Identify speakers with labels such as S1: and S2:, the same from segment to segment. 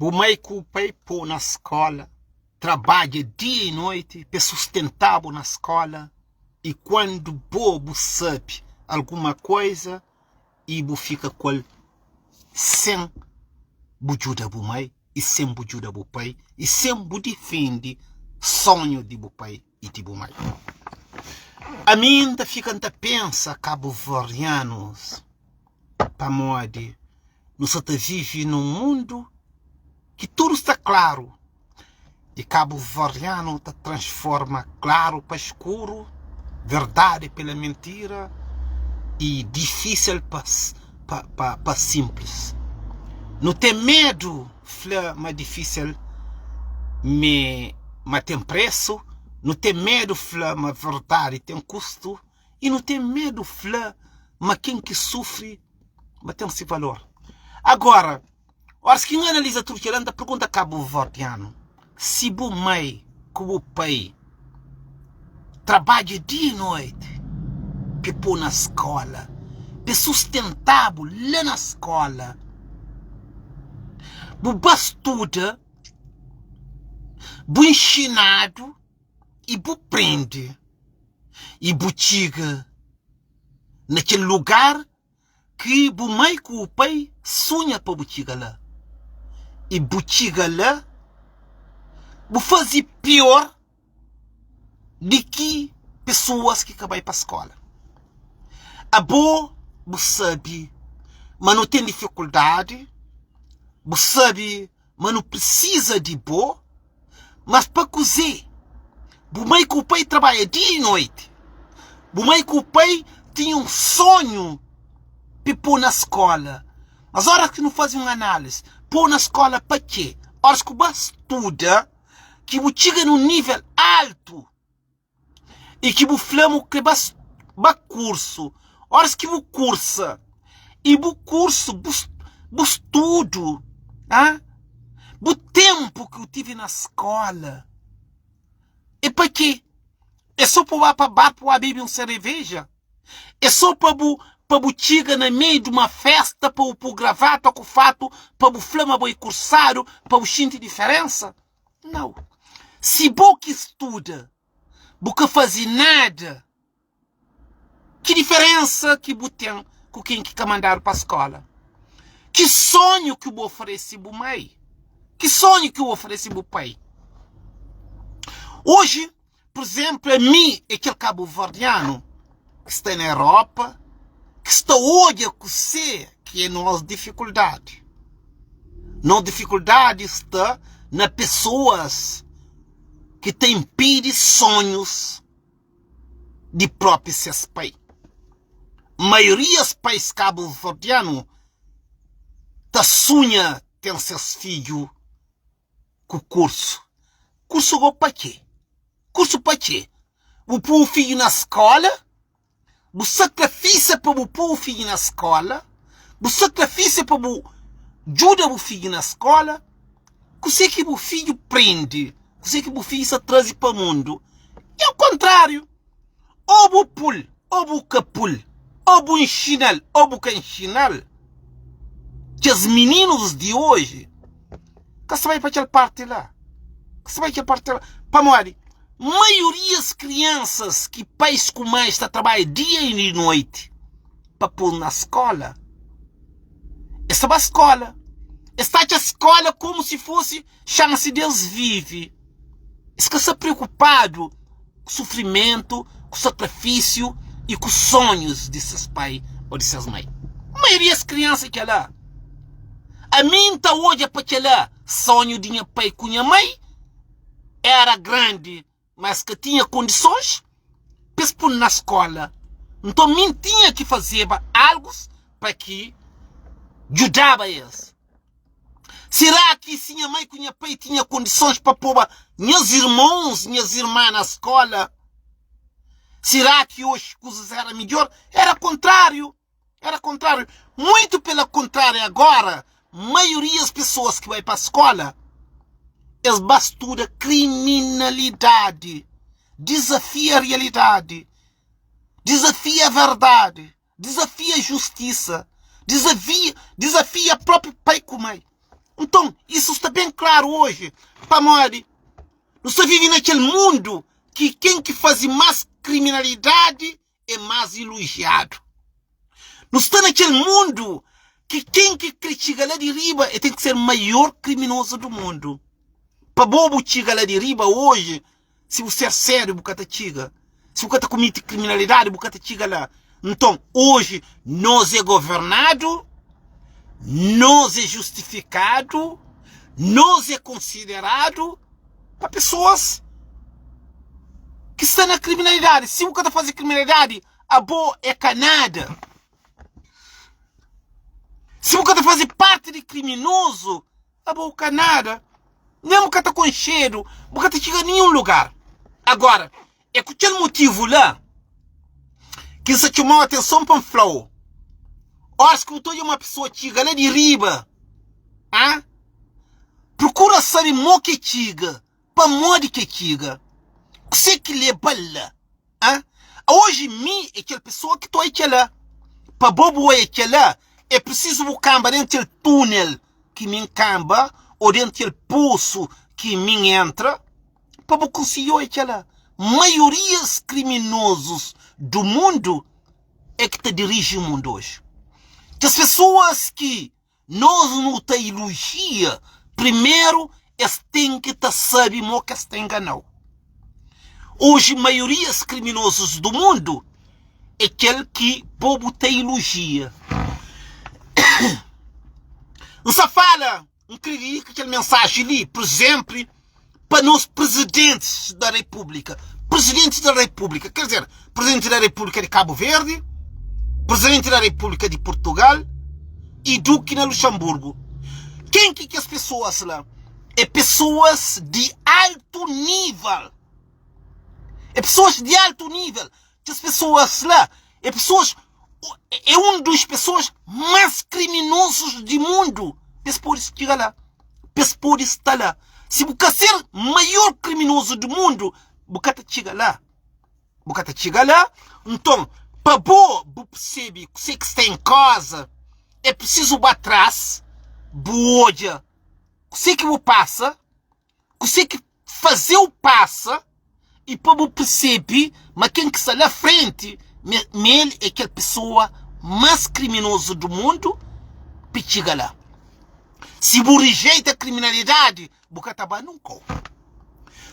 S1: Bu mai ku bu pai pô-u na skóla, trabadja dia i noiti pa es sustenta-bu na skóla i kuandu bo bu sabe alguma koiza i bu fika ku el sen bu djuda bu mai i sen bu djuda bu pai i sen bu difende sonhu di bu pai i di bu mai. Ami N ta fika N ta pensa kabuverdianus pamodi nu sa ta vive nun mundu ki tudu sta klaru i kabuverdianu ta transforma klaru pa skuru, verdadi pela mintira i difisil pa pa pa sinplis. Nu ten medu fla ma difisil me ma ten presu, nu ten medu fla ma verdadi ten kustu i nu ten medu fla ma ken ki sufri ma ten si valor. Agora, Óras ki N analiza tudu kel-la, N ta pergunta kabuverdianu, si bu mai ku bu pai trabadja dia i noiti pa e pô-u na skóla, pa e sustenta-bu la na skóla, bu ba studa, bu inxinadu i bu prende i bu txiga na kel lugar Ki bu mai ku bu pai sunha pa bu txiga la. I bu txiga la, bu faze pior di ki pesoas ki ka bai pa skola. Abo bu sabe ma nu ten difikuldadi, bu sabe ma nu prisiza di bo, mas pa kuzê? Bu mai ku bu pai trabadja dia i noiti. Bu mai ku bu pai tinha un sonhu pa pô na skóla. Mas óras ki nu faze un análise, pô na skóla pa kê? Óras ki bu ba studa, ki bu txiga na un nível altu, i ki bu fla ma bu kre ba ba kursu, óras ki bu kursa i bu kursu, bu studu, bu ténpu ki bu tive na skóla é pa kê? É sô pa bu ba pa bar pa bu ba bebe un sereveja? É sô pa bu pa bu txiga na meiu di uma fésta pa bu pô gravata ku fatu pa bu fla ma bo é kursadu pa bu xinti diferénsa? Nau. Si bo ki studa bu ka faze nada, ki diferensa ki bu ten ku ken ki ka mandadu pa skola? Ki sonhu ki bu oferese bu mai? Ki sonhu ki bu oferese bu pai? Oji, Pur izénplu, ami é kel kabuverdianu ki sta na Europa, ki sta odja kuse ki é nos difikuldadi. Nos difikuldadi sta na pesoas ki ta inpidi sonhus di própi ses pai. Maiorias pais kabuverdianu ta sunha ten ses fidju ku kursu. Kursu go pa ke? Kursu pa ke? Bu pui bu fidju na skola, bu sakrafisa pa bu pui bu fidju na skola, bu sakrafisa pa bu djuda bu fidju na skola, kuse ki bu fidju prende, kuse ki bu fidju sa traze pa mundu? É o kontrariu. Ô bu pul ô bu ka pul, ô bu nxinal ô bu ka nxinal, kes mininus di oji ka sta bai pa kel parti la, ka sta bai kel parti la. Pamodi maiorias kriansas ki pais ku mais ta trabadja dia i di noiti pa pô-s na skola, es ta ba skola, es ta atxa skola komu si fosi xansi di es vive. Es ka sta preokupadu ku sufrimentu, ku sakrifisiu i ku sonhus di ses pai ô di ses mai. Maioria es kriansa é kel-la. Ami N ta odja pa kel-la, sonhu di nha pai ku nha mai éra grandi, má es ka tinha kondisons pa es pô-m na skóla. Nton mi N tinha ki fazeba algus pa ki djudaba es. Será ki si nha mai ku nha pai tinha kondisons pa poba nhas irmons, nhas irmã na skóla, será ki oji kuzas éra midjór? Éra kontráriu! Éra kontráriu! Muitu pela kontráriu, agóra maiorias pesoas ki bai pa skóla, es ba studa kriminalidadi, dizafia rialidadi, dizafia verdadi. Dizafia justisa, dizafia, dizafia própi pai ku mai. Nton, isu sta ben klaru oji, pamodi nu sta vive na kel mundu ki ken ki faze más kriminalidadi é más ilujiadu. Nu sta na kel mundu ki ken ki kre txiga la di riba e ten ki ser maior kriminozu du mundu. Pa bo bu txiga la di riba oji, si bu ser sériu bu ka ta txiga. Si bu ka ta kumiti kriminalidadi bu ka ta txiga la. Nton, oji nos é governadu, nos é justifikadu, nos é konsideradu pa pesoas ki sta na kriminalidadi. Si bu ka ta faze kriminalidadi, abo é ka nada. Si bu ka ta faze parti di kriminozu, abo ka nada. Nen bu ka ta konxedu, bu ka ta txiga ninhun lugar. Agora, é ku kel motivu la ki N sta txoma-u atenson pa N fla-u, óras ki bu ta odja uma pesoa txiga la di riba, a prokura sabe mo ki e txiga, pamodi ki e txiga, kuse ki leba-l la. A Oji mi é kel pesoa ki ta oia kel-la. Pa bo bu oia kel-la, é prisizu bu kanba déntu kel túnel ki mi N kanba ô déntu kel posu ki mi N entra pa bu konsigi oia kel-la. Maiorias kriminozus du mundu é ki ta diriji mundu oji. Kes pesoas ki Nos nu ta ilujia primeru es ten ki ta sabi mo kes ta enganau. Oji maiorias kriminozus du mundu é kel ki bo bu ta ilujia. N sa fala, N kre didika kel mensaji li, pur izenpli, pa nos prezidentis da Repúblika. Prezidentis da Repúblika, ker dizer, Presidenti da Repúblika di Kabu Verdi, Presidenti da Repúblika di Purtugal y Duki na Luxanburgu. Ken ki kes pesoas la? É pesoas di altu nível. É pesoas di altu nível. Kes pesoas la é pesoas é un dos pesoas más kriminozus di mundu. Es pode txiga la, es pode sta la. Si bu ka ser maior kriminozu di mundu, bu ka ta txiga la. Bu ka ta txiga la. Nton, pa bo bu persebe kuse ki sta en koza, é prisizu ba tras, bu odja kuse ki bu pasa, Kuse ki faze-u pasa i pa bu persebe ma ken ki sta la frenti ma el é kel pesoa más kriminozu di mundu pa e txiga la. Si bu rijeita kriminalidadi, bu ka ta ba nunka.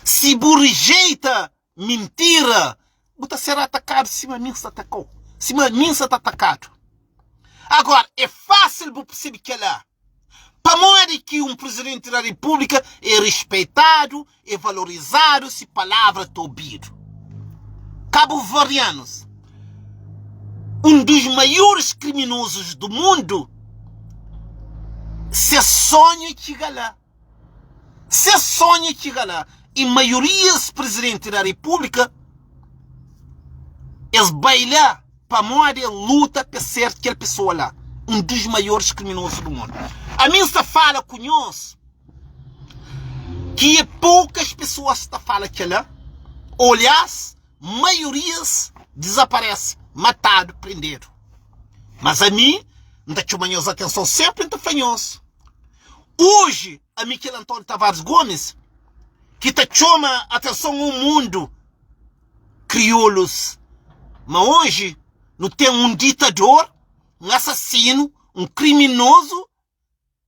S1: Si bu rijeita mintira, bu ta ser atakadu sima mi N sta atakau, sima mi N sta ta atakadu. Agora, é fásil bu persebe kel-la. Pamodi ki un Presidenti da Repúblika é respeitadu, é valorizadu, si palavra ta obidu? Kabuverdianus, un dos maiores kriminozus do mundu, ses sonhu é txiga la. Ses sonhu é txiga la. I maiorias Presidenti da Repúblika es bai la pamodi es luta pa es ser kel pesoa la, un dos maiores kriminozus do mundu. Ami N sta fala ku nhos ki é poukas pesoas ta fala kela, olias maiorias dizaparese, matadu, prendedu. Mas ami N ta txoma nhos atenson senpri N ta fla nhos. Oji, ami kel António Tavares Gomes ki ta txoma atenson o mundu kriolus ma oji nu ten un ditador, un asasinu, un kriminozu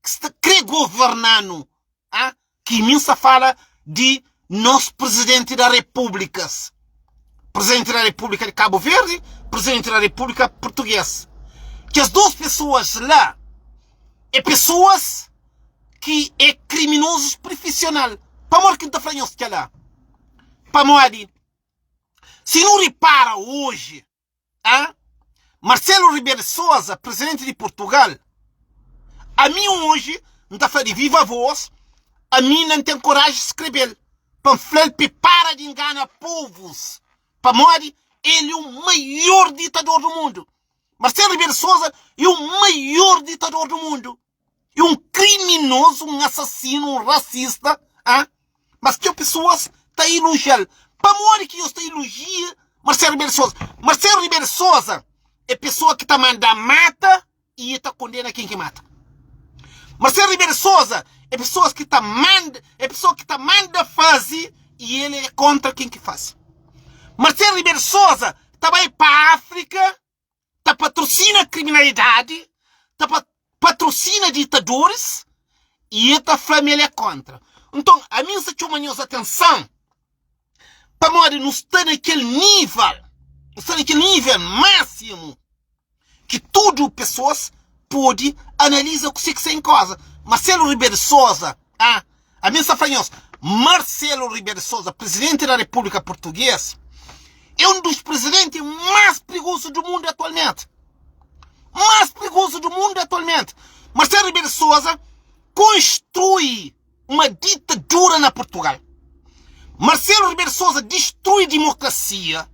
S1: ki sta kre governa-nu, ah, ki mi N sta fala di nos Presidenti da Repúblikas, Presidenti da Repúblika di Kabu Verdi, Presidenti da Repúblika Português. Kes dos pesoas la é pesoas ki é kriminozus prifisional. Pamodi ki N ta fla nhos kel-la? Pamodi si nu ripara oji, Hã? Marcelo Rebelo de Sousa, presidente di Portugal, Ami oji N ta fla di viva voz, ami na N ten koraji skrebe-l pa N fla-l pa e para di ngana povus, pamodi el é o maior ditador do mundu. Marcelo Rebelo de Sousa é o maior ditador do mundu. É un kriminozu, un asasinu, un rasista, ah? Mas txeu pesoas ta ilojia-l. Pamodi ki nhos ta ilojia Marcelo Rebelo de Sousa? Marcelo Rebelo de Sousa é pesoa ki ta manda mata i e ta kondena ken ki mata. Marcelo Ribeiro de Sousa é pessoas ki ta manda, é pessoa ki ta manda faze e ele é kontra ken ki faze. Marcelo Ribeiro de Sousa ta bai pa Áfrika ta patrosina kriminalidadi, ta patrosina ditaduris i el ta fla ma el é kóntra. Nton, ami N sta txoma nhos atenson pamodi nu sta na kel nível, nu sta na kel nível másimu ki tudu pesoas pode analiza kuse ki sta en koza. Marcelo Rebelo de Sousa, ah, ami N sta fla nhos, Marcelo Rebelo de Sousa, presidenti da Repúblika Português, é un dos presidenti más prigozu do mundu atualmenti. Más prigozu do mundu atualmenti. Marcelo Rebelo de Sousa konstrui uma ditadura na Portugal. Marcelo Rebelo de Sousa destrui demokrasia.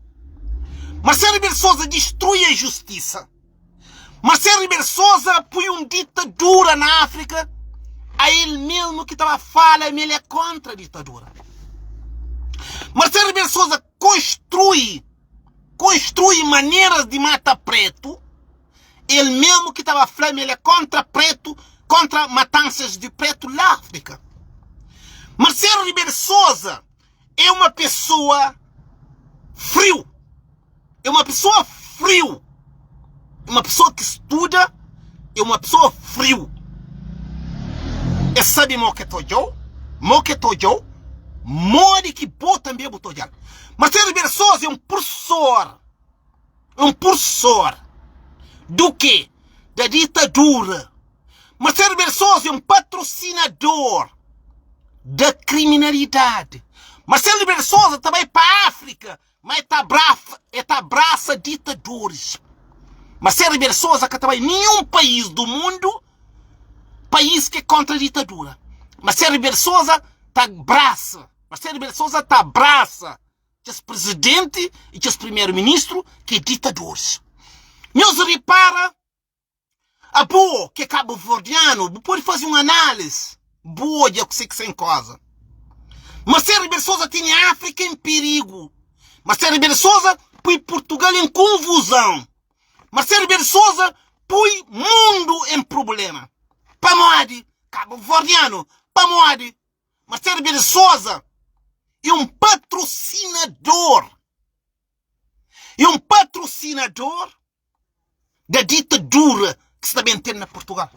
S1: Marcelo Rebelo de Sousa destrui a justisa. Marcelo Rebelo de Sousa pui un ditadura na Áfrika, a el mesmu ki ta ba fala ma el é kontra ditadura. Marcelo Rebelo de Sousa konstrui konstrui maneras di mata pretu, el mesmu ki ta ba fla ma el é kontra pretu, kontra matansas di pretu la Áfrika. Marcelo Rebelo de Sousa é uma pessoa frio. É uma pessoa frio. É uma pessoa que estuda. É uma pessoa frio. É sabe mo que ta odjau, mo que ta odjau, modi ki bo tanbe bu ta odjal. Marcelo Ribeiro Sousa é um professor. É um professor. Do quê? Da ditadura. Marcelo Ribeiro Sousa é um patrocinador da criminalidade. Marcelo Ribeiro Sousa ta bai pa África Ma e ta abrafa, e ta abrasa ditaduris. Marcelo Rebelo de Sousa ka ta bai ninhun país do mundu, país ki é kontra ditadura. Marcelo Rebelo de Sousa ta abrasa, Marcelo Rebelo de Sousa ta abrasa kes presidenti i kes primeru ministru ki é ditaduris. Nhos ripara Abo ki é kabuverdianu, bu pode faze un análise, bu odja kuse ki sta en koza. Marcelo Rebelo de Sousa tene Áfrika en perigu. Marcelo Rebelo de Sousa pui Purtugal en konvuzon. Marcelo Rebelo de Sousa pui mundu en prubléma. Pamodi? Kabuverdianu, pamodi? Marcelo Rebelo de Sousa é un patrosinador. É un patrosinador da ditadura ki sta ben ten na Portugal.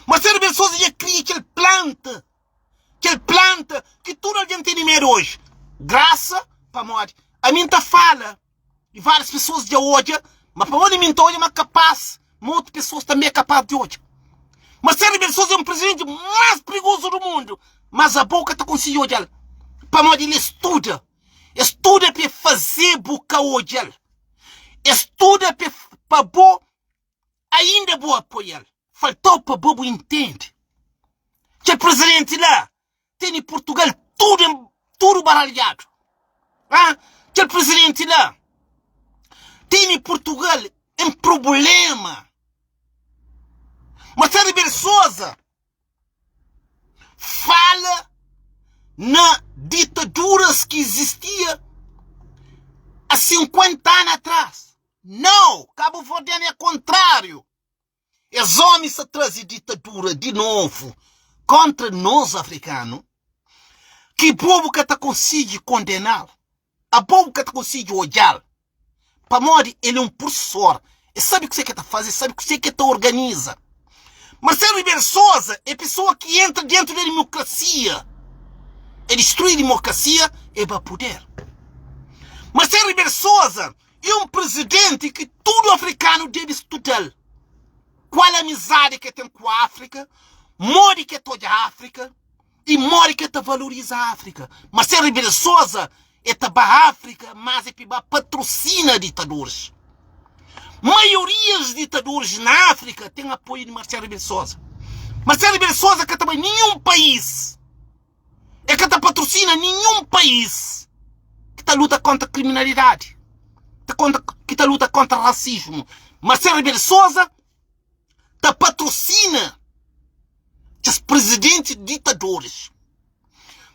S1: Marcelo Rebelo de Sousa dja kria kel planta, kel planta ki tudu algen tene medu oji. Grasa pamodi ami N ta fala i várias pesoas dja odja, ma pamodi mi N ta odja ma kapaz ma otu pesoas tanbe é kapaz di odja. Marcelo Rebelo de Sousa é un presidenti más prigozu du mundu, mas abo ka ta konsigi odja-l pamodi el studa. Es studa pa e faze-bu ka odja-l. Es studa pa e pa bo ainda bo apoia-l. Faltau pa bo bu intende. Kel presidenti la tene Portugal tudu en tudu baralhadu. Ha? Kel presidenti la tene Portugal en problema. Marcelo Rebelo Sousa fala na ditaduras ki izistia a 50 anu atras. Nau! Kabuverdianu é kontráriu. Es omi sta traze ditadura di novu kontra nos afrikanu ki pobu ka ta konsigi kondenal. Abo bu ka ta konsigi odjal pamodi el é un pursor, el sabe kuse ki el ta faze, el sabe kuse ki el ta organiza. Marcelo Rebelo Sousa é pesoa ki entra dentu di demokrasia, el distrui demokrasia, el ba puder. Marcelo Rebelo Sousa é un prezidenti ki tudu afrikanu debe studa-l. Kual amizadi ki el ten ku Afrika, modi ki el ta odja Afrika. I modi ki el ta valoriza Áfrika? Marcelo Rebelo de Sousa el ta ba Áfrika mas el pi ba patrosina ditaduris. Maiorias di ditaduris na Áfrika ten apoiu di Marcelo Rebelo de Sousa. Marcelo Rebelo de Sousa ka ta bai ninhun país, el ka ta patrosina ninhun país ki ta luta kontra kriminalidadi, ki ta luta kontra rasismu. Marcelo Rebelo de Sousa ta patrosina kes presidenti ditadoris.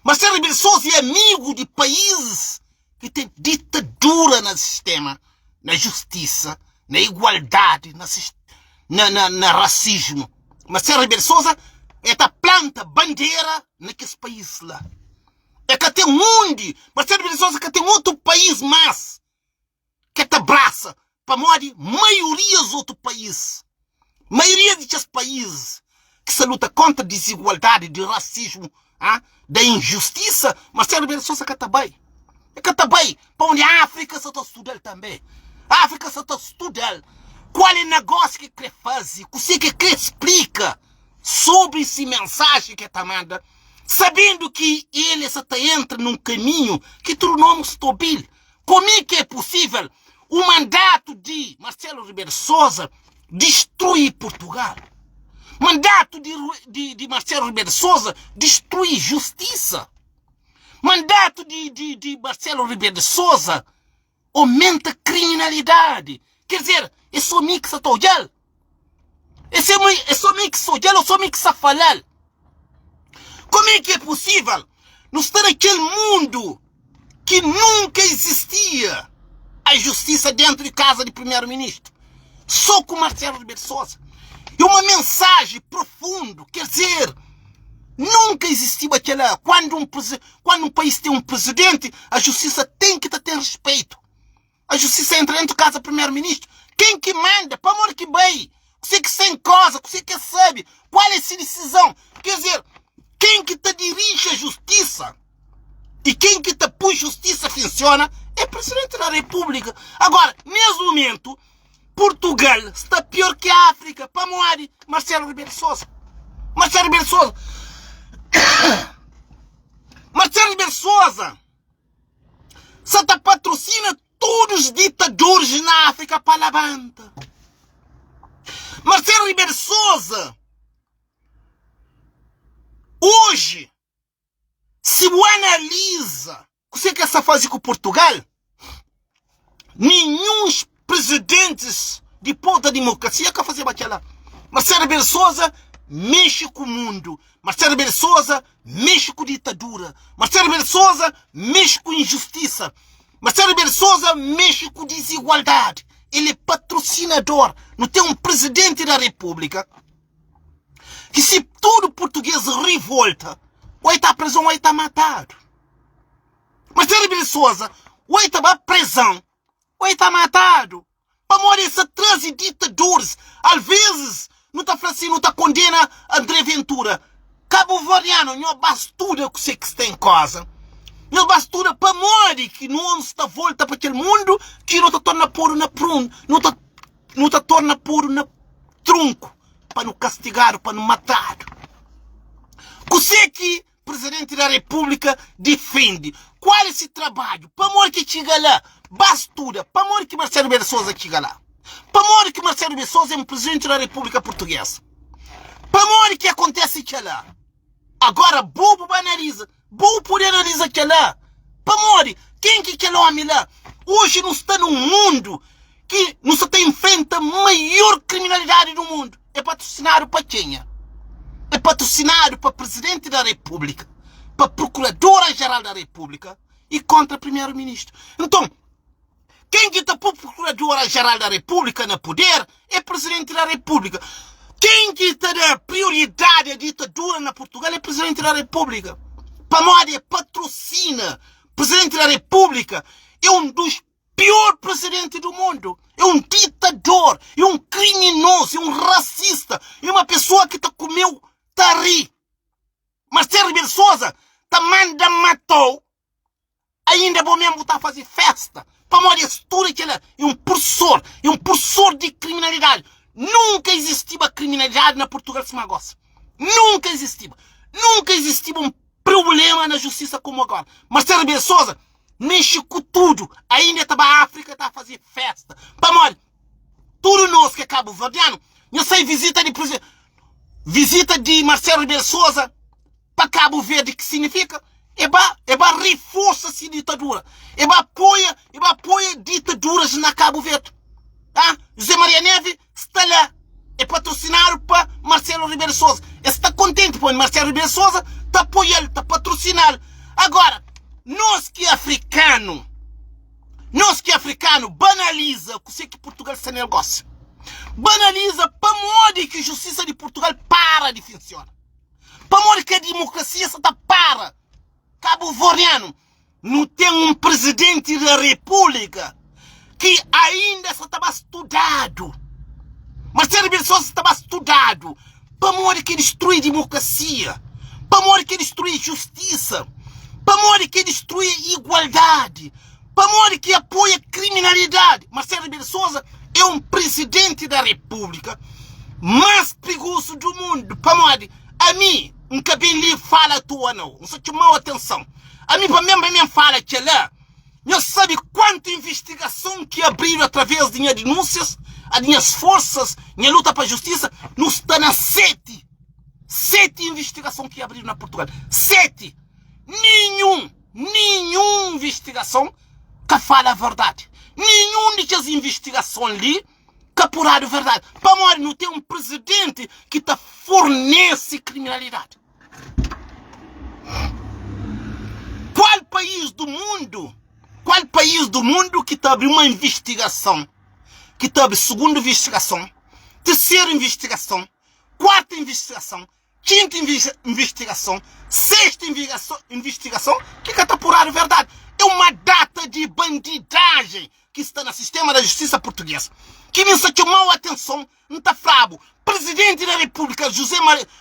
S1: Marcelo Rebelo de Sousa é amigu di paízis ki ten ditadura na sistema, na justisa, na igualdadi, na, na, na, na rasismu. Marcelo Rebelo de Sousa é ta planta bandera na kes país la. É ka ten undi, Marcelo Rebelo de Sousa ka ten otu país más ke ta brasa pamodi maiorias otu país, maioria di kes país ki sta luta kontra dizigualdadi, di rasismu, ah, da injustisa, Marcelo Rebelo de Sousa ka ta bai. E ka ta bai pa undi Áfrika sa ta studa-l tanbe. Áfrika sa ta studa-l. Kual é negósiu ki kre faze, kuse ki kre splika sobri si mensaji ki e ta manda, sabendu ki el sa ta entra nun kaminhu ki tudu nomu sa ta obi-l. Kome ki é pusível un mandatu di Marcelo Rebelo de Sousa distrui Purtugal? Mandatu di, di, di Marcelo Rebelo de Sousa distrui justisa? Mandatu di, di, di Marcelo Rebelo de Sousa aumenta kriminalidadi. Quer dizer, é só mi ki sa ta odjal? É só mi, é só mi ki sa odjal ou só mi ki sa falal? Como é que é possível nu sta na kel mundu ki nunka existia a justiça dentro de casa de primeiro-ministro? Só ku Marcelo Rebelo de Sousa. É uma mensagem profundo, quer dizer, nunka existiba kela. Quando um, quando um país tem um presidente, a justiça tem que ter respeito. A justiça entra dentro de casa do primeiro-ministro. Quem que manda? Pa amor que bai. Você que sem cosa, você que sabe qual é essa decisão. Quer dizer, quem que te dirige a justiça e quem que te põe justiça funciona é presidente da República. Agora, nesse momento, Portugal está pior que a África. Pamodi Marcelo Rebelo de Sousa. Marcelo Rebelo de Sousa. Marcelo Rebelo de Sousa sa ta patrocina todos os ditadores na África pa labanta. Marcelo Rebelo de Sousa hoje se bu analisa kuse ke sa faze ku Portugal, nenhum presidentes dipôs da democracia ka fazeba kela. Marcelo Rebelo de Sousa mexe ku mundo, Marcelo Rebelo de Sousa mexe ku ditadura, Marcelo Rebelo de Sousa mexe ku injustisa, Marcelo Rebelo de Sousa mexe ku desigualdade. Ele é patrocinador. Nu tem um presidente da República que se tudo português revolta, ou está preso ou está matado. Marcelo Rebelo de Sousa, ou está ba prisão, ou está matado. Pamodi es ta traze ditadores. Al vezes nu ta fla si, nu ta kondena André Ventura. Kabuverdianu, nho ba studa kuse ki sta en koza. Nho ba studa pamodi ki no sta volta pa kel mundu ki no ta torna podu na prun, no ta no ta torna podu na trunku pa nu kastigadu, pa nu matadu. Kuse ki Presidente da República difende. Qual é se trabadju? Pamodi ki txiga la? Ba studa. Pamodi ki Marcelo Rebelo de Sousa txiga la? Pamodi ki Marcelo Rebelo de Sousa é um Presidente da República Portuguesa? Pamodi ki acontece kela? Agora bo bu ba analiza. Bo pode analiza kela. Pamodi? Ken ki kel omi la? Hoje nu sta num mundo ki nu sta ta enfrenta maior kriminalidadi do mundo. É patrosinadu pa kenha? É patrosinadu pa Presidenti da Repúblika, pa Prokuradora Jeral da Repúblika e kontra Primeru Ministru. Nton, ken ki ta poi Prokuradora Jeral da Repúblika na puder é Presidenti da Repúblika. Ken ki ta da prioridadi a ditadura na Purtugal é Presidenti da Repúblika. Pamodi é patrosina Presidenti da Repúblika é un dos pior presidente do mundo, é um ditador, é um criminoso, é um racista, é uma pessoa que ta comeu, ta ri. Marcelo Rebelo Sousa ta manda matou, ainda bo mesmo ta fazer festa. Pamodi es tudo aquela é um professor, é um professor de criminalidade. Nunca existiba criminalidade na Portugal sima gosta. Nunca existiba. Nunca existiba um problema na justiça como agora. Marcelo Rebelo Sousa Mexe ku tudu, ainda e ta ba Afrika ta faze festa. Pamodi tudu nos ki é kabuverdianu, nho sai visita di presi visita di Marcelo Rebelo Sousa pa Kabu Verdi ki signifika? E ba e ba reforsa si ditadura, e ba apoia e ba apoia ditaduras na Kabu Verdi. Ah, José Maria Neves sta la, é patrosinadu pa Marcelo Rebelo Sousa. Es sta kontenti pamodi Marcelo Rebelo Sousa ta apoia-l, ta patrosinal. Agora, nos ki é afrikanu, nos ki é afrikanu banaliza kuse ki Portugal sta nel gosi. Banaliza pamodi ki justisa di Purtugal para di funsiona. Pamodi ki a dimokrasia sa ta para. Kabuverdianu, nu ten un Presidenti da Repúblika ki ainda sa ta ba studadu. Marcelo Rebelo de Sousa sa ta ba studadu pamodi ki distrui dimokrasia, pamodi ki distrui justisa, pamodi ki distrui igualdadi, pamodi ki apoia kriminalidadi. Marcelo Rebelo de Sousa é un Presidenti da Repúblika más prigosu du mundu pamodi ami N ka ben li fala atoa nau, N sa txomau atenson. Ami pa mi, pa mi N fala kela. Nhos sabe kuantu investigason ki abridu através di nha dinúnsias, a di nhas forsas, nha luta pa justisa? Nu sta na seti, seti investigason ki abridu na Purtugal. Seti! Ninhun, ninhun investigason ka fala verdadi. Ninhun di kes investigason li ka puradu verdadi. Pamodi nu ten un prizidenti ki ta fornese kriminalidadi. Qual país do mundo, qual país do mundo ki ta abri uma investigação, ki ta abri segundo investigação, terceiro investigação, quarta investigação, quinta investigação, sexta investigação, ki ka ta puradu verdade? É uma data de bandidagem ki sta na sistema da justiça portuguesa, ki mi nsa txomau atenção N ta fla-bu, Presidenti da Repúblika José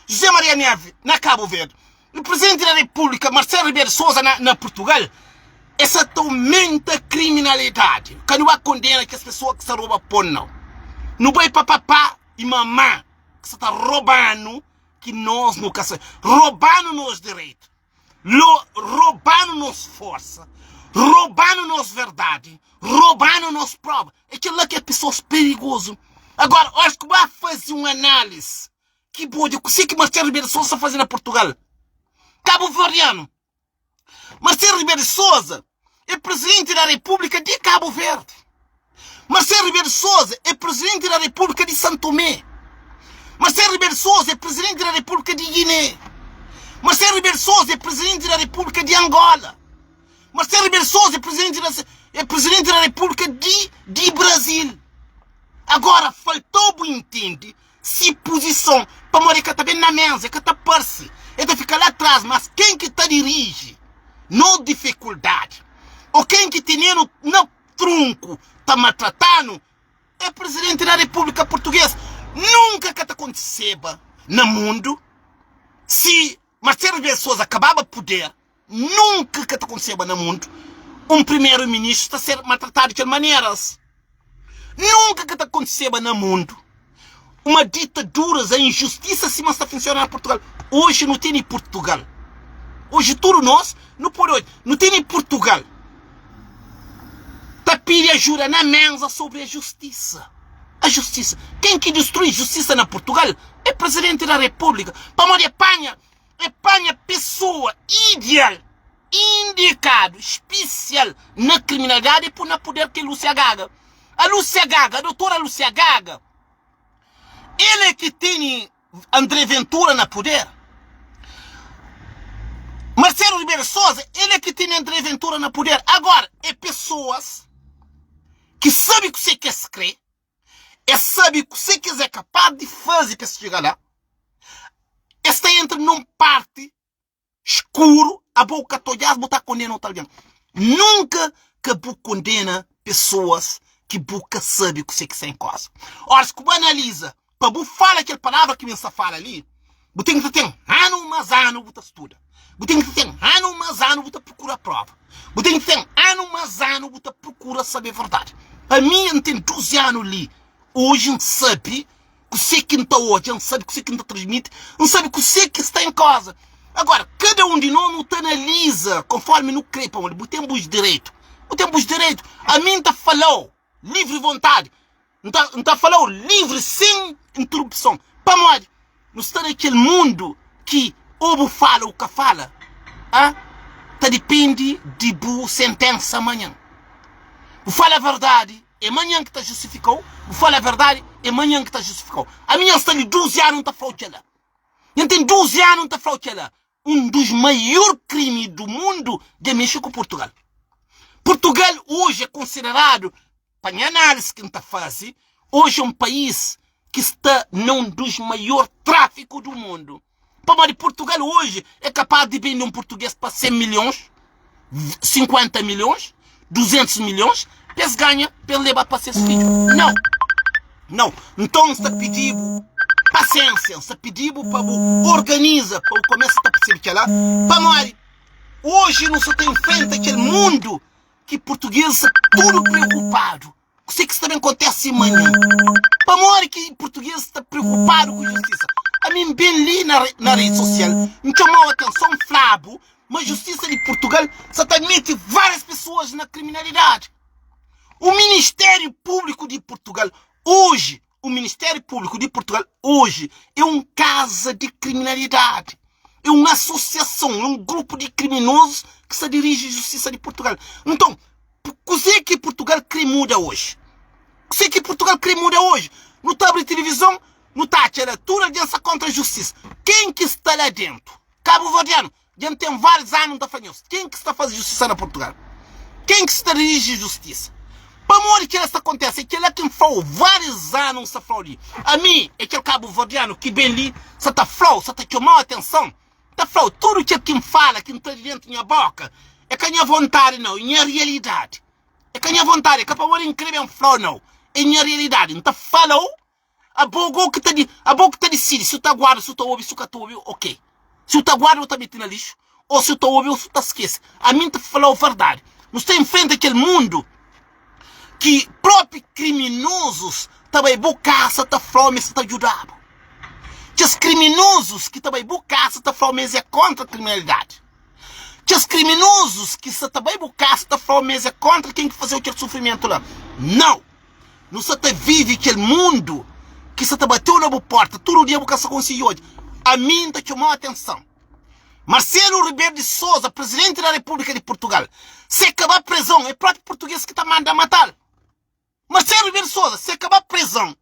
S1: José Maria Neves na Kabu Verdi y Presidenti da Repúblika Marcelo Rebelo de Sousa na na Purtugal, es sa ta aumenta kriminalidadi. Ka nu ba kondena kes pesoa ki sa roba pon nau. Nu bai pa papá y mamá ki sa ta roba-nu ki nos nu ka sa roba-nu nos direitu. Lo roba-nu nos forsa, roba-nu nos verdadi, roba-nu nos prova. É kel-la ki é pesoas perigozu. Agora, óras ki bu ba faze un análise ki bu odja kuse ki Marcelo Rebelo de Sousa sta faze na Portugal, kabuverdianu, Marcelo Rebelo de Sousa é presidente da República de Cabo Verde. Marcelo Rebelo de Sousa é presidente da República de São Tomé. Marcelo Rebelo de Sousa é presidente da República de Guiné. Marcelo Rebelo de Sousa é presidente da República de Angola. Marcelo Rebelo de Sousa é presidente da, é presidente da República de, de Brasil. Agora, faltou bu entende si puzison, pamodi e ka ta ben na mesa, e ka ta parse, e ta fika la tras, mas ken ki ta diriji nos difikuldadi o ken ki tene-nu na trunku ta maltrata-nu é Presidenti da Repúblika Purtugês. Nunka ka ta kontiseba na mundu si Marcelo Rebelo de Sousa kababa puder, nunka ka ta kontiseba na mundu un primeru-ministru ta ser maltratadu di kel maneras. Nunka ka ta kontiseba na mundu uma ditaduras, a injustisa sima sta funsiona na Purtugal. Oji nu tene Purtugal. Oji tudu nos nu pode odja. Nu tene Purtugal ta pidi ajuda na mesa sobri a justisa. A justisa. Ken ki distrui justisa na Purtugal é Presidenti da Repúblika. Pamodi e panha E panha pesoa ideal, indikadu, spesial na kriminalidadi e pui na puder ki é Lúcia Gaga. A Lúcia Gaga, a doutora Lúcia Gaga, el é ki tene André Ventura na puder. Marcelo Rebelo de Sousa, el é ki tene André Ventura na puder. Agora, é pesoas ki sabe kuse ki es kre, Es sabe kuse ki es é kapaz di faze pa es txiga la. Es ta entra nun parti skuru, abo bu ka ta odja-s, bu ta kondena otu algen. Nunka ka bu kondena pesoas ki bu ka sabe kuse ki sta en koza. Óras ki bu analiza pa bu fala kel palavra ki mi sta fala li, bu ten ki ta ten anu mas anu bu ta studa. Bu ten ki ta ten anu mas anu bu ta prokura prova. Bu ten ki ten anu mas anu bu ta prokura sabe verdadi. Ami N ten 12 anu li, oji N sabe kuse ki N ta odja, N sabe kuse ki N ta transmiti, N sabe kuse ki sta en koza. Agora, kada un di nos nu ta analiza konformi nu kre, pamodi bu ten bus direitu. Bu ten bus direitu. Ami N ta fala-u livri vontadi. N ta, N ta fala-u livri sen interupson. Pamodi? Nu sta na kel mundu ki ô bu fala ô ka fala, a ta dipende di bu sentensa manhan. Bu fala verdadi, é manhan ki ta justifika-u, bu fala verdadi, é manhan ki ta justifika-u. Ami nha sta li 12 anu N ta fla-u kel-la. Nha ten 12 anu N ta fla-u kel-la. Un dos maior krimi do mundu dja mexe ku Purtugal. Purtugal oji é konsideradu, pa nha análise ki N ta faze, oji é un país. ki sta na un dos maior tráfiku do mundu. Pamodi Portugal oji é kapaz di bende un português pa 100 milhões, 50 milhões, 200 milhões, pa es ganha, pa es leba pa ses fidju. Nau! Nau! Nton N sta pidi-bu pasiénsia, N sta pidi-bu pa bu organiza, pa bu kumesa ta persebe kel-la, pamodi oji nu sta ta infrenta kel mundu ki português sta tudu preokupadu. Kuse ki sta ben kontese manhan? Pamodi ki purtugês sta preokupadu ku justisa? Ami N ben li na na redi sosial, N txoma-u atenson, N fla-bu ma justisa di Purtugal sa ta mete várias pesoas na kriminalidadi. O Ministériu Públiku di Purtugal oji, o Ministériu Públiku di Purtugal oji é un kaza di kriminalidadi. É un asosiason, é un grupu di kriminozus ki sta diriji justisa di Purtugal. Nton, Kuzê ki Purtugal krê muda oji? Kuzê ki Purtugal krê muda oji? Nu ta abri tilivizon, nu ta atxa la tudu algen sta kóntra justisa. Ken ki sta la déntu? Kabuverdianu, dja N ten várius anu N ta fla nhos, ken ki sta faze justisa na Purtugal? Ken ki sta diriji justisa? Pamodi kel-la sta kontese? É kel-la ki N fla-u várius anu N sta fla-u li. Ami é kel kabuverdianu ki ben li sta ta fla-u, sta ta txoma-u atenson. Ta fla-u, tudu kel ki N fala, ki N tra di dentu nha boka, é ka nha vontadi nau, é nha rialidadi. É ka nha vontadi, é ka pamodi N krê ben fla-u nau, é nha rialidadi. N ta fala-u, abo go ki ta di, abo ki ta disidi si u ta guarda, si u ta obi, si u ka ta obi, ok. Si u ta guarda u ta mete na lixu, ô si u ta obi ô si u ta skese. Ami N ta fla-u verdadi. Nu sta infrenta kel mundu ki propi kriminozus ta bai bu kasa ta fla-u ma es ta djuda-bu. Kes kriminozus ki ta bai bu kasa ta fla-u ma es é kóntra kriminalidadi. Kes kriminozus ki sta ta bai bu kasa ta fla-u ma es é kóntra ken ki faze-u kel sufrimentu la. Nau! Nu sta ta vive kel mundu ki sta ta bate-u na bu pórta tudu dia bu ka sta konsigi odja. Ami N ta txoma-u atenson. Marcelo Rebelo de Sousa, Presidente da República de Portugal, se ka ba prezon, é propi português ki ta manda matal. Marcelo Rebelo de Sousa, se ka ba prezon,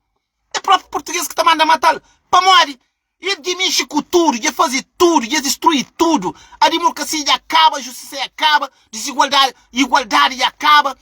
S1: é propi português ki ta manda matal. Pamodi? El dja mexe ku tudu, dja faze tudu, dja destrui tudu. A democracia dja kaba, justiça dja kaba, desigualdade, igualdade dja kaba,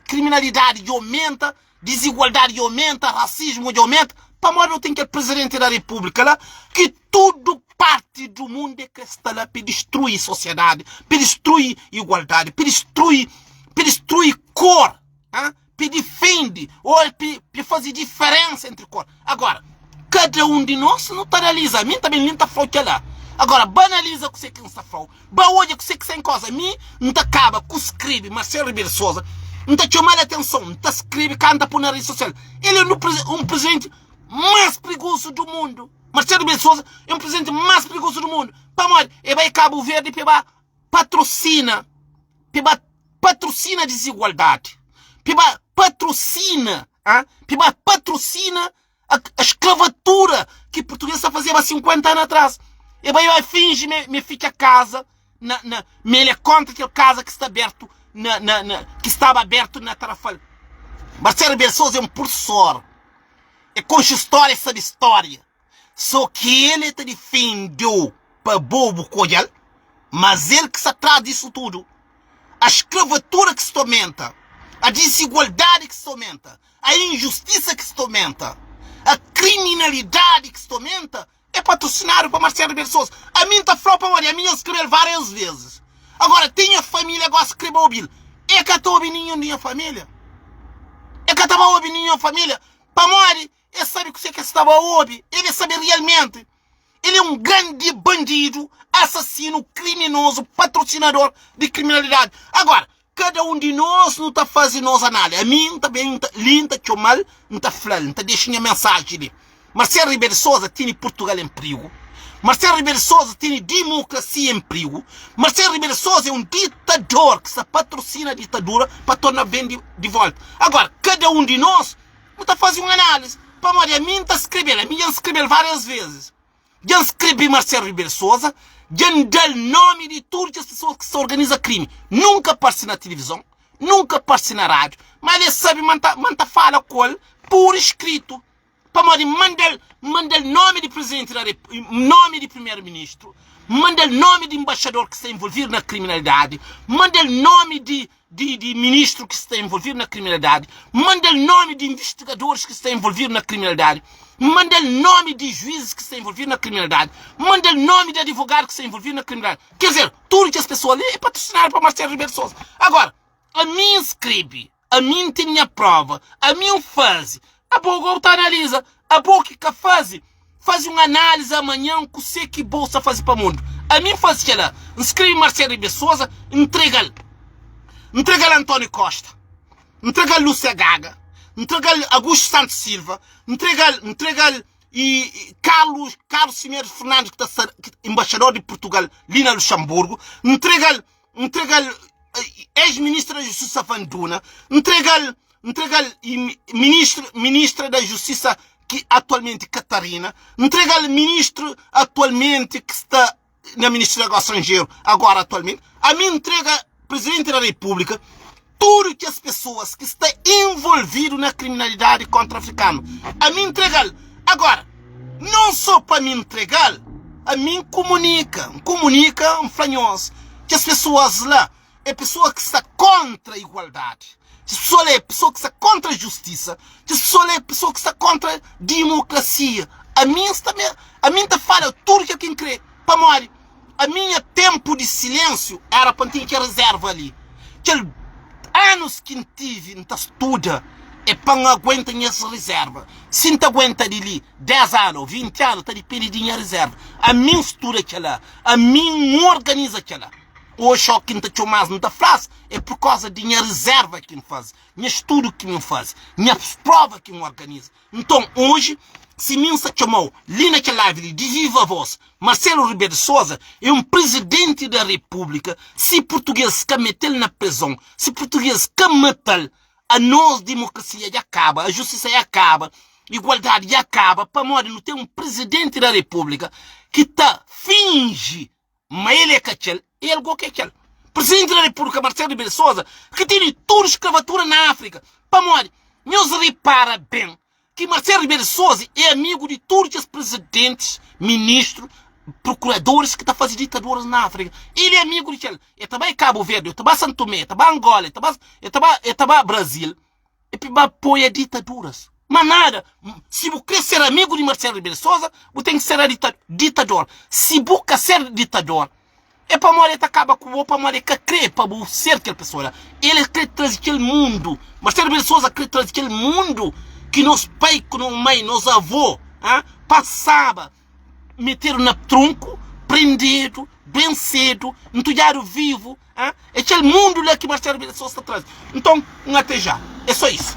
S1: kriminalidade dja aumenta. Dizigualdadi dja omenta, rasismu dja omenta, pamodi nu ten kel Presidenti da Repúblika la ki tudu parti du mundu e kre sta la pa distrui sosiedadi, pa distrui igualdadi, pa distrui, pa distrui kor, ha? Pa difendi o pa fazi diferensa entri kor. Agora, kada un di nos nu ta analiza, mi ta ben li N ta fla-u kel-la. Agora, ba analiza kuse ki N sta fla-u, ba odja kuse ki sta en koza. Mi N ta kaba ku skrebe Marcelo Rebelo de Sousa, N ta txoma-l atenson, N ta skrebe ka N ta poi na redi sosial. El é un prizidenti más prigozu du mundu. Marcelo Rebelo de Sousa é un prizidenti más prigozu du mundu. Pamodi? El bai Kabu Verdi pa el ba patrosina, pa el ba patrosina dizigualdadi, pa el ba patrosina Ah, pi ba patrocina a, a escravatura ki português ta fazeba 50 ano atrás. E bai bai finge me, me fica casa na, na, me ele é contra aquele casa que está aberto na, na, na, que estava aberto na Tarrafal. Marcelo Rebelo Sousa é um professor. É concha história, sabe história. Só que ele ta defendeu pa bobo ku odjal, mas el ki sta tras disso tudo. A escravatura ki sta aumenta, a desigualdade ki sta aumenta, a injustiça ki sta aumenta, a criminalidade ki sta aumenta é patrocinado pa Marcelo Rebelo de Sousa. Ami N ta flau pamodi ami nha skrebe-l várias vezes. Agora tem nha família gosi kre ba obi-l. E ka ta obi ninhun di nha família. E ka ta ba obi ninhun família pamodi El sabe kuzê ki el staba obi. El sabe realmenti. El é un grandi bandidu, asasinu, kriminozu, patrosinador di kriminalidadi. Agora, kada un di nos nu ta faze nos análise. Ami, N ta ben li, N ta txoma-l, N ta fla-l, N ta dexa nha mensaji li. Marcelo Rebelo de Sousa tene Purtugal en prigu. Marcelo Rebelo de Sousa tene dimokrasia en prigu. Marcelo Rebelo de Sousa é un ditador ki sta patrosina ditadura pa torna ben di volta. Agora, kada un di nos Nu ta faze un análise. Pamodi ami N ta skrebe-l, ami dja N skrebe-l várias vezes. Dja N skrebe Marcelo Rebelo de Sousa, dja N da-l nómi di tudu kes pesoas ki sta organiza krimi. Nunka parse na tilivizon, nunka parse na rádiu, má el sabe ma N ta, ma N ta fala ku el pur iskritu. Pamodi N manda-l, N manda-l nomi di prizidenti da Repu, nomi di primeru-ministru, N manda-l nomi di nbaxador ki sta involvidu na kriminalidadi, N manda-l nomi di, di, di ministru ki sta involvidu na kriminalidadi, N manda-l nomi di invistigadoris ki sta involvidu na kriminalidadi, N manda-l nomi di juizis ki sta involvidu na kriminalidadi, N manda-l nomi di adivogadu ki sta involvidu na kriminalidadi. Ker dizer, tudu kes pesoa li é patrosinadu pa Marcelo Rebelo de Sousa. Agora, ami N skrebe, ami N ten nha prova, ami N faze. Abo go bu ta analiza, abo ki ka faze, faze un analizi amanhan kuse ki bo sta faze pa mundu. Ami N faze kela, N skrebe Marcelo Rebelo de Sousa, N ntrega-l. N ntrega-l António Costa, N ntrega-l Lúcia Gaga, N ntrega-l Augusto Santos Silva, N ntrega-l, N ntrega-l e Carlos, Carlos Cimeiro Fernandes, ki ta ser embaixador di Portugal li na Luxemburgo, ntrega-l, ntrega-l ex-ministra da Justiça Van Duna, ntrega-l, ntrega-l ministro, ministra da Justiça ki atualmente Catarina, ntrega-l ministro atualmente ki sta na Ministério da Negócio Estrangeiro agora atualmente, ami ntrega Presidente da República tudo kes pessoas que sta envolvido na criminalidade contra africano, ami ntregal. Agora, não só pa mi ntregal, ami ncomunica, ncomunica, nfla nhos, kes pessoas la é pessoa que sta contra igualdade, kes pessoa la é pessoa que sta contra justiça, kes pessoa la é pessoa que sta contra democracia. Ami nsta me, ami nta fala tudo kel ki nkre, pamodi ami nha tempo di silêncio era pa nten kel reserva li, kel anos ki ntive nta studa é pa n aguenta nhas reserva, si nta aguenta di li 10 ano ou 20 ano ta dipende di nha reserva. Ami nstuda kela, ami n organiza kela. Oxi ó ki N ta txoma-s, N ta fla-s, é purkauza di nha rizérva ki N faze, nha studu ki N faze, nhas próva ki N organiza. Nton, oji, si mi N sta txoma-u li na kel live li di viva vós, Marcelo Rebelo de Sousa é un prizidenti da Repúblika, si purtugês ka mete-l na prizon, si purtugês ka mata-l, anos dimokrasia dja kaba, a justisa dja kaba, igualdadi dja kaba, pamodi nu ten un prizidenti da Repúblika ki ta finji Ma el é ka txel, el go ke txel. Presidenti da Repúblika Marcelo Rebelo de Sousa ki tene tudu skravatura na Áfrika. Pamodi? Nhos ripara ben ki Marcelo Rebelo de Sousa é amigu di tudu kes presidentis, ministru, prokuradoris ki ta faze ditaduras na Áfrika. El é amigu di txel. El ta bai Kabu Verdi, el ta bai San Tomé, el ta bai Angola, el ta bai, el ta bai, el ta bai Brasil. Epi ba apoia ditaduras. Ma nada, si bu kre ser amigu di Marcelo Rebelo de Sousa, bu ten ki ser ditador. Si bu ka ser ditador, é pamodi el ta kaba ku bo, pamodi el ka kre pa bu ser kel pesoa la. El kre traze kel mundu, Marcelo Rebelo de Sousa kre traze kel mundu ki nos pai ku nos mai, nos avô, pasaba. Metedu na tronku, prendedu, ben sedu, ntudjadu vivu, ah, é kel mundu la ki Marcelo Rebelo de Sousa ta traze. Nton, N ate já. É só isso.